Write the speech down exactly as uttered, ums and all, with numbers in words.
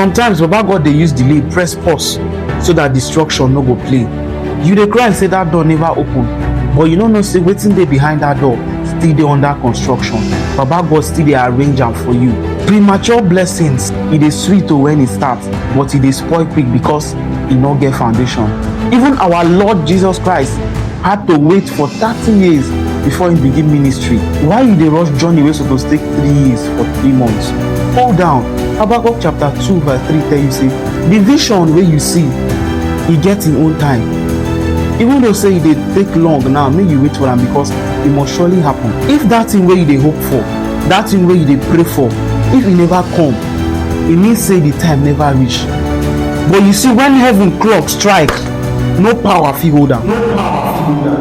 Sometimes Baba God dey use delay press pause so that destruction no go play. You dey cry say that door never open, but you no know say wetin dey behind that door still dey under construction. Baba God still dey arrange am for you. Premature blessings, e dey sweet o when e start, but e dey spoil quick because e no get foundation. Even our Lord Jesus Christ had to wait for thirty years before he begin ministry. Why you dey rush journey wey suppose take three years for three months? Hold down. Habakkuk chapter two verse three tell you say the vision wey you see, e get im own time. Even though say e dey take long now, make you wait for am because e must surely happen. If that thing wey you dey hope for, that thing wey you dey pray for, if e never come, e mean say the time never reach. But you see, when heaven clock strike, no power fit hold am. No power fit hold am.